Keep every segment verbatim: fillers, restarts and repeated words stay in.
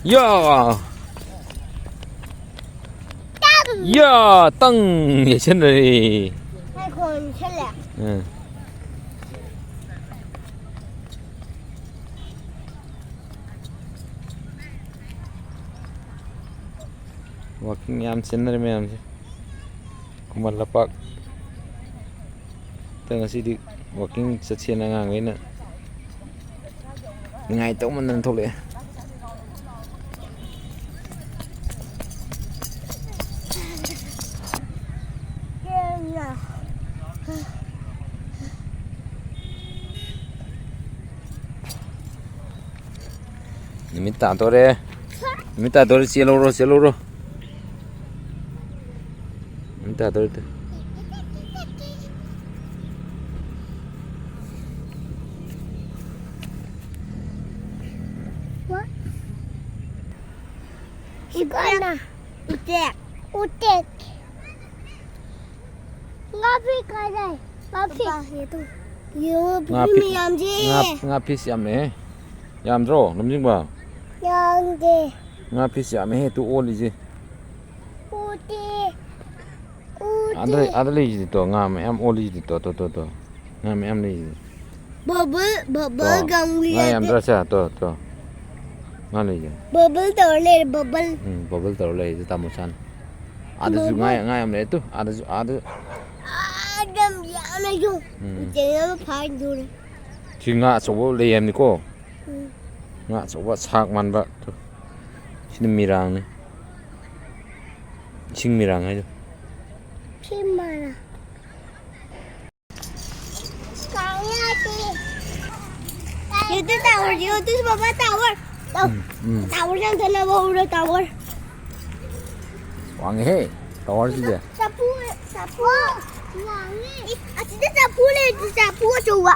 ꯌꯥ! ꯌꯥ! ꯇꯪ! ꯌꯩꯁꯟꯅꯔꯦ꯫ ꯉꯥꯏꯈꯣ, ꯌꯩꯁꯜꯂꯦ꯫ ꯎꯝ꯫ Walking ꯌꯥꯝ ꯆꯦꯟꯅꯔꯦ ꯃꯌꯥꯝꯁꯦ꯫ ꯈꯨꯃꯟ ꯂꯝꯄꯥꯛꯇ ꯉꯁꯤꯗꯤ walking ꯆꯠꯁꯦꯅ ꯑꯉꯥꯡꯈꯩꯅ ꯅꯤꯡꯉꯥꯏ ꯇꯧꯃꯟꯗꯅ ꯊꯣꯛꯂꯛꯑꯦ꯫ ꯅꯨꯃꯤꯠ ꯇꯥꯗꯣꯔꯦ꯫ ꯅꯨꯃꯤꯠ ꯇꯥꯗꯣꯔꯦ, ꯆꯦꯜꯍꯧꯔꯣ, ꯆꯦꯜꯍꯧꯔꯣ꯫ ꯅꯨꯃꯤꯠ ꯇꯥꯗꯣꯔꯦ ꯇꯨ꯫ ꯁꯤ ꯀꯅꯥ? ꯎꯆꯦꯛ꯫ ꯎꯆꯦꯛ꯫ ꯉꯥ ꯐꯤ ꯀꯥꯏ ꯂꯩ? ꯉꯥ ꯐꯤ꯫ ꯄꯄꯥ, ꯌꯦ ꯇꯨ꯫ ꯌꯦꯡꯉꯣ, ꯉꯥ ꯄꯨꯈ꯭ꯔꯤ ꯐꯤ-, ꯃꯌꯥꯝꯁꯦ꯫ ꯉꯥ, ꯉꯥ ꯐꯤꯁ ꯌꯥꯝꯃꯦꯍꯦ꯫ ꯌꯥꯝꯗ꯭ꯔꯣ, ꯂꯝꯖꯤꯡꯕ? ꯌꯥꯝꯗꯦ꯫ ꯉꯥ ꯐꯤꯁ ꯌꯥꯝꯃꯦꯍꯦ, ꯇꯨ ꯑꯣꯜꯂꯤꯁꯦ꯫ ꯎꯗꯦ꯫ ꯎꯗꯦ꯫ ꯑꯥꯗ, ꯑꯥꯗ ꯂꯩꯁꯤꯗꯤ ꯇꯣ, ꯉꯥ ꯃꯌꯥꯝ ꯑꯣꯜꯂꯤꯁꯤꯗꯤ ꯇꯣ, ꯇꯣ, ꯇꯣ, ꯇꯣ꯫ ꯉꯥ ꯃꯌꯥꯝ ꯂꯩꯁꯤꯗꯤ꯫ ꯕꯕꯜ, ꯕꯕꯜ ꯇꯣ, ꯒꯝ ꯉꯥ ꯌꯥꯝ ꯂꯩꯔꯗꯤ꯫ ꯗ꯭ꯔꯥ ꯁꯦ? ꯇꯣ, ꯇꯣ꯫ ꯉꯥ ꯂꯩꯁꯦ꯫ ꯕꯕꯜ ꯇꯧꯔ ꯂꯩꯔꯦ, ꯕꯕꯜ꯫ ꯎꯝ, ꯕꯕꯜ ꯇꯧꯔ ꯂꯩꯁꯦ, ꯇꯥꯃꯣ ꯁꯥꯅ꯫ ꯑꯥꯗꯁꯨ ꯉꯥ, ꯕꯕꯜ꯫ ꯉꯥ ꯌꯥꯝ ꯂꯩ ꯇꯨ, ꯑꯥꯗꯁꯨ, ꯑꯥꯗ꯫ ꯑꯥꯗ ꯌꯥꯝ ꯂꯩꯁꯨ꯫ ꯎꯝ꯫ ꯎꯆꯦꯛ ꯑꯃ ꯐꯥꯔꯤꯗꯨꯔꯦ꯫ ꯁꯤ ꯉꯥ ꯑꯆꯧꯕ ꯂꯩ ꯍꯥꯏꯕꯅꯤꯀꯣ꯫ ꯎꯝ꯫ ꯉꯥ ꯑꯆꯧꯕ ꯁꯥꯛ ꯃꯥꯟꯕ꯫ ꯇꯨ꯫ ꯁꯤꯅ ꯃꯤꯔꯥꯡꯅꯤ꯫ ꯏꯁꯤꯡ ꯃꯤꯔꯥꯡ ꯍꯥꯏꯗꯣ꯫ ꯁꯤ ꯃꯥꯟꯅ꯫ ꯌꯨꯇꯨ ꯇꯥꯋꯔ, ꯌꯨꯇꯨ ꯕꯕꯥ ꯇꯥꯋꯔ꯫ ꯇꯥꯎ-, ꯎꯝ, ꯎꯝ꯫ ꯇꯥꯋꯔ ꯌꯥꯝ ꯊꯅꯕ ꯍꯧꯔꯦ, ꯇꯥꯋꯔ꯫ ꯋꯥꯡꯉꯦꯍꯦ, ꯇꯥꯋꯔꯁꯤꯗꯤ꯫ ꯆꯐꯨ, ꯆꯐꯨ꯫ ꯋꯥꯡꯉꯦ꯫ ꯏ, ꯑꯁꯤꯗ ꯆꯐꯨ ꯂꯩ, ꯆꯐꯨ ꯑꯆꯧꯕ꯫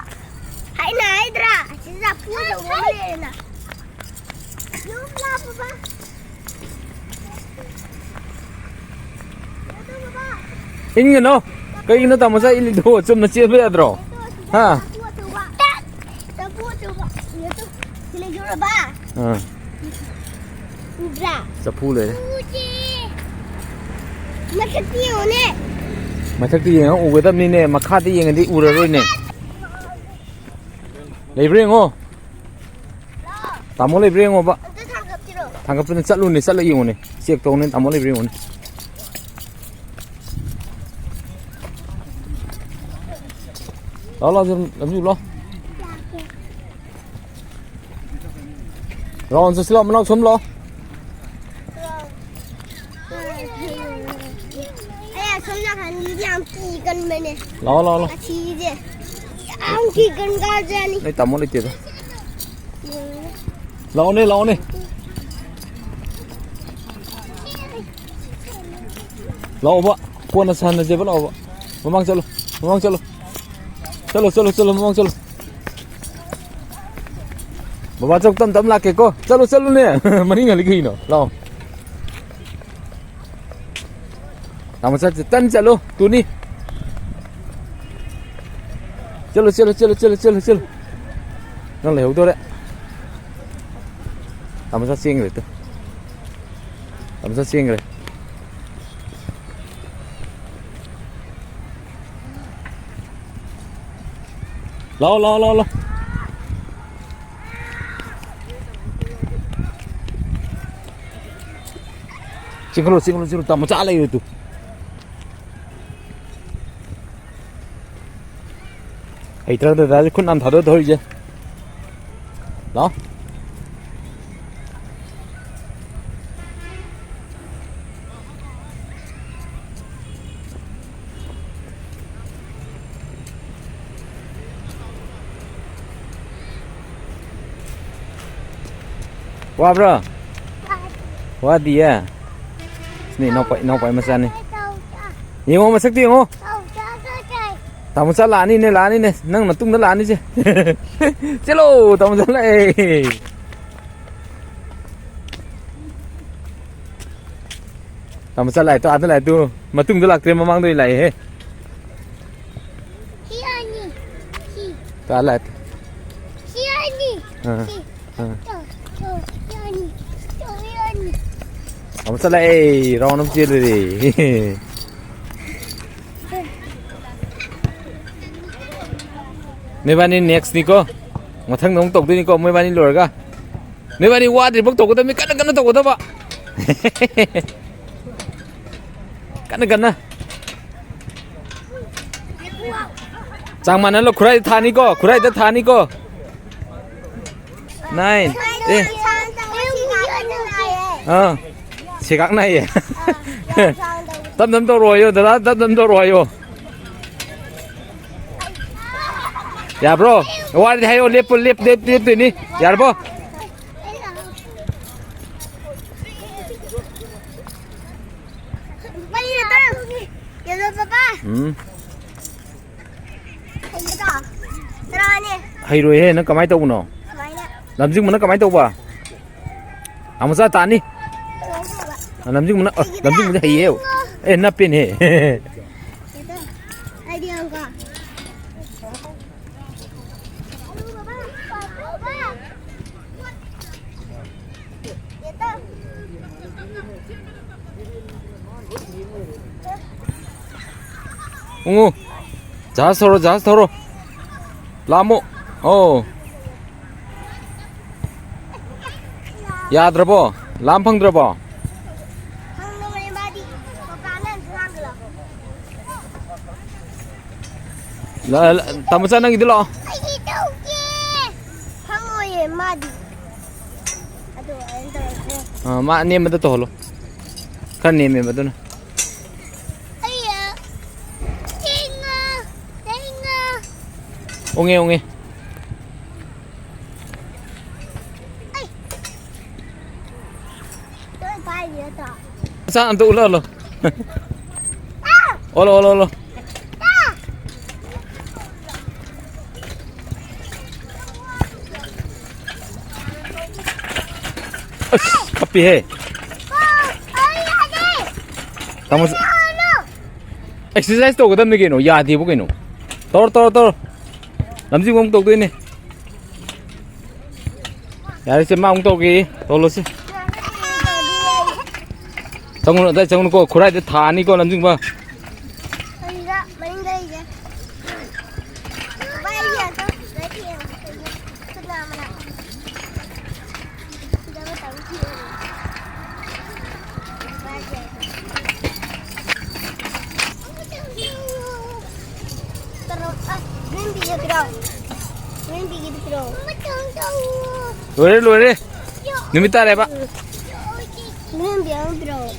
ꯍꯥꯏꯅ ꯍꯥꯏꯗ꯭ꯔꯥ? ꯑꯁꯤꯗ ꯆꯐꯨ ꯑꯆꯧꯕ ꯑꯃ ꯂꯩꯌꯦꯅ꯫ ꯌꯨꯝ ꯂꯥꯛꯄ꯫ ꯏꯟꯒꯅꯣ꯫ ꯀꯩꯒꯤꯅꯣ ꯇꯥꯃꯣꯆꯥ ꯏꯜꯂꯤꯗꯣ? ꯆꯨꯝꯅ ꯆꯦꯟꯕ ꯌꯥꯗ꯭ꯔꯣ? ꯍꯥ? ꯆꯐꯨ ꯑꯆꯧꯕ꯫ ꯆꯐꯨ ꯑꯆꯧꯕ꯫ ꯁꯤ ꯂꯩꯖꯧꯔꯕ? ꯑꯥ꯫ ꯎꯕ꯭ꯔꯥ? ꯆꯐꯨ ꯂꯩꯔꯦ꯫ ꯎꯗꯦ꯫ ꯃꯊꯛꯇ ꯌꯦꯡꯉꯨꯅꯦ꯫ ꯃꯊꯛꯇ ꯌꯦꯡꯉ ꯎꯒꯗꯕꯅꯤꯅꯦ, ꯃꯈꯥꯗ ꯌꯦꯡꯉꯗꯤ ꯎꯔꯔꯣꯏꯅꯦ꯫ ꯂꯩꯕ꯭ꯔꯥ ꯌꯦꯡꯉꯣ꯫ ꯇꯥꯃꯣ ꯂꯩꯕ꯭ꯔꯥ ꯌꯦꯡꯉꯣꯕ꯫ ꯑꯝꯇ ꯊꯥꯡꯒꯠꯄꯤꯔꯣ꯫ ꯊꯥꯡꯒꯠꯄꯅ ꯆꯠꯂꯨꯅꯦ, ꯆꯠꯂ ꯌꯦꯡꯉꯨꯅꯦ꯫ ꯆꯦꯛ ꯇꯧꯅꯦ, ꯇꯥꯃꯣ ꯂꯩꯕ꯭ꯔꯥ ꯌꯦꯡꯉꯨꯅꯦ꯫ ꯂꯥꯛꯑꯣ, ꯂꯥꯛꯑꯣ, ꯂꯝꯖꯤꯡ ꯂꯥꯛꯑꯣ꯫ ꯂꯥꯛꯑꯣ, ꯆꯠꯁꯤ ꯂꯥꯛꯑꯣ, ꯃꯅꯥꯎ ꯁꯣꯝ ꯂꯥꯛꯑꯣ꯫ ꯑꯩ ꯑꯁꯣꯝ ꯅꯥꯀꯟꯒꯤꯗꯤ ꯌꯥꯝ ꯀꯤꯒꯟꯕꯅꯦ꯫ ꯂꯥꯛꯑꯣ, ꯂꯥꯛꯑꯣ, ꯂꯥꯛꯑꯣ꯫ ꯑꯁꯤꯒꯤꯁꯦ ꯌꯥꯝ ꯀꯤꯒꯟ ꯀꯥꯖꯥꯅꯤ꯫ ꯅꯣꯏ ꯇꯥꯃꯣ ꯂꯩꯇꯦꯗ꯫ ꯂꯥꯛꯑꯣꯅꯦ, ꯂꯥꯛꯑꯣꯅꯦ꯫ ꯂꯥꯛꯑꯣꯕ, ꯀꯣꯟꯅ ꯁꯥꯟꯅꯁꯦꯕ, ꯂꯥꯛꯑꯣꯕ꯫ ꯃꯃꯥꯡ ꯆꯠꯂꯣ, ꯃꯃꯥꯡ ꯆꯠꯂꯣ꯫ ꯆꯠꯂꯣ, ꯆꯠꯂꯣ, ꯆꯠꯂꯣ, ꯃꯃꯥꯡ ꯆꯠꯂꯣ꯫ ꯕꯕꯥ ꯆꯧ ꯇꯝ ꯇꯝ ꯂꯥꯛꯀꯦꯀꯣ꯫ ꯆꯠꯂꯣ, ꯆꯠꯂꯨꯅꯦ꯫ ꯃꯅꯤꯡ ꯍꯜꯂꯤ ꯀꯩꯅꯣ? ꯂꯥꯛꯑꯣ꯫ ꯇꯥꯃꯣ ꯆꯠꯁꯤ꯫ ꯇꯟ ꯆꯠꯂꯨ꯫ ꯇꯨꯅꯤ꯫ ꯆꯠꯂꯨ, ꯆꯠꯂꯨ, ꯆꯠꯂꯨ, ꯆꯠꯂꯨ, ꯆꯠꯂꯨ, ꯆꯠꯂꯨ꯫ ꯅꯪ ꯂꯩꯍꯧꯗꯣꯔꯦ꯫ ꯇꯥꯃꯣꯆꯥ ꯆꯦꯟꯈ꯭ꯔꯦ ꯇꯨ꯫ ꯇꯥꯃꯣꯆꯥ ꯆꯦꯟꯈ꯭ꯔꯦ꯫ ꯂꯥꯛꯑꯣ, ꯂꯥꯛꯑꯣ, ꯂꯥꯛꯑꯣ, ꯂꯥꯛꯑꯣ꯫ ꯆꯦꯟꯈꯠꯂꯣ, ꯆꯦꯟꯈꯠꯂꯣ, ꯆꯦꯟꯈꯠꯂꯣ꯫ ꯇꯥꯃꯣꯆꯥ ꯂꯩꯔꯦ ꯇꯨ꯫ ꯍꯩꯇ꯭ꯔ ꯗꯗꯥꯁꯦ ꯈꯨꯠ ꯅꯥꯝ ꯊꯥꯗꯣꯛ ꯇꯧꯔꯤꯁꯦ꯫ ꯂꯥꯛꯑꯣ꯫ ꯋꯥꯕ꯭ꯔꯣ? ꯋꯥꯗꯤꯌꯦ? ꯁꯤꯅ ꯏꯅꯥꯎꯄꯥ, ꯏꯅꯥꯎꯄꯥꯒꯤ ꯃꯆꯥꯅꯤ꯫ ꯌꯦꯡꯉꯣ, ꯃꯁꯛꯇꯨ ꯌꯦꯡꯉꯣ꯫ ꯇꯥꯃꯣꯆꯥ ꯂꯥꯛꯑꯅꯤꯅꯦ, ꯂꯥꯛꯑꯅꯤꯅꯦ꯫ ꯅꯪ ꯃꯇꯨꯡꯗ ꯂꯥꯛꯑꯅꯤꯁꯦ꯫ ꯆꯦꯜꯂꯣ, ꯇꯥꯃꯣꯆꯥ ꯂꯥꯛꯑꯦ꯫ ꯇꯥꯃꯣꯆꯥ ꯂꯥꯛꯑꯦ ꯇꯨ, ꯑꯥꯗ ꯂꯥꯛꯑꯦ ꯇꯨ꯫ ꯃꯇꯨꯡꯗ ꯂꯥꯛꯇ꯭ꯔꯦ, ꯃꯃꯥꯡꯗ ꯑꯣꯏ ꯂꯥꯛꯑꯦꯍꯦ꯫ ꯁꯤ ꯑꯅꯤ꯫ ꯁꯤ꯫ ꯇꯥ ꯂꯥꯛꯑꯦ꯫ ꯁꯤ ꯑꯅꯤ꯫ ꯑꯥ, ꯁꯤ꯫ ꯑꯥ꯫ ꯇꯣ, ꯇꯣ, ꯁꯤ ꯑꯅꯤ꯫ ꯇꯣ, ꯁꯤ ꯑꯅꯤ꯫ ꯑꯃ ꯆꯠꯂꯛꯑꯦ, round ꯑꯃ ꯆꯦꯜꯂꯨꯔꯦ꯫ ꯅꯣꯏꯕꯥꯅꯤ next ꯅꯤꯀꯣ, ꯃꯊꯪꯗ ꯑꯃꯨꯛ ꯇꯧꯗꯣꯏꯅꯤꯀꯣ, ꯃꯣꯏꯕꯥꯅꯤ ꯂꯣꯏꯔꯒ꯫ ꯅꯣꯏꯕꯥꯅꯤ ꯋꯥꯗ꯭ꯔꯤꯐꯥꯎ ꯇꯧꯒꯗꯕꯅꯤ, ꯀꯟꯅ ꯀꯟꯅ ꯇꯧꯒꯗꯕ꯫ ꯀꯟꯅ ꯀꯟꯅ꯫ ꯆꯥꯡ ꯃꯥꯟꯅꯍꯜꯂꯣ, ꯈꯨꯔꯥꯏꯗ ꯊꯥꯅꯤꯀꯣ, ꯈꯨꯔꯥꯏꯗ ꯊꯥꯅꯤꯀꯣ꯫ Nine. ꯑꯦ꯫ ꯑꯥ꯫ ꯁꯦꯒꯥꯛ ꯅꯥꯏꯌꯦ꯫ ꯇꯞ ꯇꯞ ꯇꯧꯔꯣ ꯍꯥꯏꯌꯣ, ꯗꯗꯥ, ꯇꯞ ꯇꯞ ꯇꯧꯔꯣ ꯍꯥꯏꯌꯣ꯫ ꯌꯥꯕ꯭ꯔꯣ? ꯋꯥꯔꯗꯤ ꯍꯥꯏꯌꯣ, ꯂꯦꯞꯄꯨ, ꯂꯦꯞ, ꯂꯦꯞ, ꯂꯦꯞꯇꯣꯏꯅꯤ꯫ ꯌꯥꯔꯕꯣ? Yellow, papa. ꯎꯝ꯫ ꯍꯩꯒꯗ꯭ꯔꯣ? ꯇꯔꯥꯅꯦ꯫ ꯍꯩꯔꯣꯏꯍꯦ, ꯅꯪ ꯀꯃꯥꯏꯅ ꯇꯧꯕꯅꯣ? ꯁꯨꯃꯥꯏꯅ꯫ ꯂꯝꯖꯤꯡꯕꯅ ꯀꯃꯥꯏꯅ ꯇꯧꯕ? ꯑꯃꯨꯆꯥ ꯇꯥꯅꯤ꯫ ꯁꯨꯃꯥꯏꯅ ꯇꯧꯕ꯫ ꯑ, ꯂꯝꯖꯤꯡꯕꯅ, ꯑ, ꯍꯩꯒꯗ꯭ꯔꯥ? ꯂꯝꯖꯤꯡꯕꯗꯤ ꯍꯩꯌꯦ꯫ ꯑꯦ, ꯅꯞꯄꯦꯅꯦ꯫ ꯑꯩꯗꯤ ꯑꯃꯨꯛꯀ꯫ ꯎꯉꯨ꯫ ꯖꯍꯥꯖ ꯊꯧꯔꯣ, ꯖꯍꯥꯖ ꯊꯧꯔꯣ꯫ ꯂꯥꯝꯃꯣ꯫ ꯑꯣ꯫ ꯌꯥꯗ꯭ꯔꯕꯣ? ꯂꯥꯝ ꯐꯪꯗ꯭ꯔꯕꯣ? ꯐꯪꯗꯕꯅꯦ ꯃꯥꯗꯤ꯫ ꯄꯄꯥꯅ ꯑꯝꯇ ꯂꯥꯝꯍꯜꯂꯣ꯫ ꯂ-, ꯂ-, ꯇꯥꯃꯣꯆꯥ, ꯅꯪꯒꯤꯗꯨ ꯂꯥꯛꯑꯣ꯫ ꯑꯩꯒꯤ ꯇꯧꯒꯦ꯫ ꯐꯪꯉꯣꯏꯌꯦ ꯃꯥꯗꯤ꯫ ꯑꯗꯨ ꯑꯩꯅ ꯇꯧꯔꯒꯦ꯫ ꯑꯥ, ꯃꯥ ꯑꯅꯦꯝꯕꯗ ꯇꯧꯍꯜꯂꯣ꯫ ꯈꯔ ꯅꯦꯝꯃꯦꯕ ꯑꯗꯨꯅ꯫ ꯑꯩꯌꯥ꯫ ꯊꯦꯡꯉꯦ꯫ ꯊꯦꯡꯉꯦ꯫ ꯎꯪꯉꯦ, ꯎꯪꯉꯦ꯫ ꯑꯩ꯫ ꯂꯣꯏ ꯄꯥꯏꯔꯤ ꯅꯠꯇ꯭ꯔꯣ? ꯃꯆꯥ ꯑꯝꯇ ꯎꯠꯂꯣ, ꯎꯠꯂꯣ꯫ ꯑꯥ! ꯑꯣꯜꯂꯣ, ꯑꯣꯜꯂꯣ, ꯑꯣꯜꯂꯣ꯫ ꯑꯥ! ꯑꯁ, ꯀꯞꯄꯤꯍꯦ꯫ ꯑꯥ! ꯑꯩ ꯌꯥꯗꯦ! ꯇꯥꯃꯣ, ꯑꯩ ꯌꯥꯗꯦ! Exercise ꯇꯧꯒꯗꯕꯅꯤ ꯀꯩꯅꯣ, ꯌꯥꯗꯦꯕꯨ ꯀꯩꯅꯣ꯫ ꯇꯧꯔꯣ, ꯇꯧꯔꯣ, ꯇꯧꯔꯣ꯫ ꯂꯝꯖꯤꯡꯕ ꯑꯃꯨꯛ ꯇꯧꯗꯣꯏꯅꯦ꯫ ꯌꯥꯔꯦꯁꯦ, ꯃꯥ ꯑꯃꯨꯛ ꯇꯧꯒꯦ꯫ ꯇꯧꯍꯜꯂꯣꯁꯦ꯫ ꯆꯪꯉꯨꯅꯨ, ꯑꯗꯥꯏ ꯆꯪꯉꯨꯅꯨꯀꯣ, ꯈꯨꯔꯥꯏꯗ ꯊꯥꯅꯤꯀꯣ ꯂꯝꯖꯤꯡꯕ꯫ ꯑꯩꯒ ꯃꯅꯤꯡꯗ ꯂꯩꯁꯦ꯫ ꯚꯥꯏ, ꯑꯩꯒꯤ ꯑꯝꯇ ꯂꯩꯇꯦ꯫ ꯈꯨꯠꯅ ꯑꯃꯅ꯫ ꯁꯤꯗ ꯑꯃ ꯇꯧꯔ ꯊꯤꯔꯣ꯫ ꯇꯧꯔꯣ꯫ ꯑ, ꯒ꯭ꯔꯤꯟ ꯄꯤꯒꯦ ꯄꯤꯔꯛꯑꯣ꯫ ꯒ꯭ꯔꯤꯟ ꯄꯤꯒꯦꯗꯤ ꯄꯤꯔꯛꯑꯣ꯫ ꯂꯣꯏꯔꯦ, ꯂꯣꯏꯔꯦ꯫ ꯅꯨꯃꯤꯠ ꯇꯥꯔꯦꯕ꯫ ꯒ꯭ꯔꯤꯟ ꯄꯤꯔꯛꯑꯣ, ꯄꯤꯔꯛꯑꯣ꯫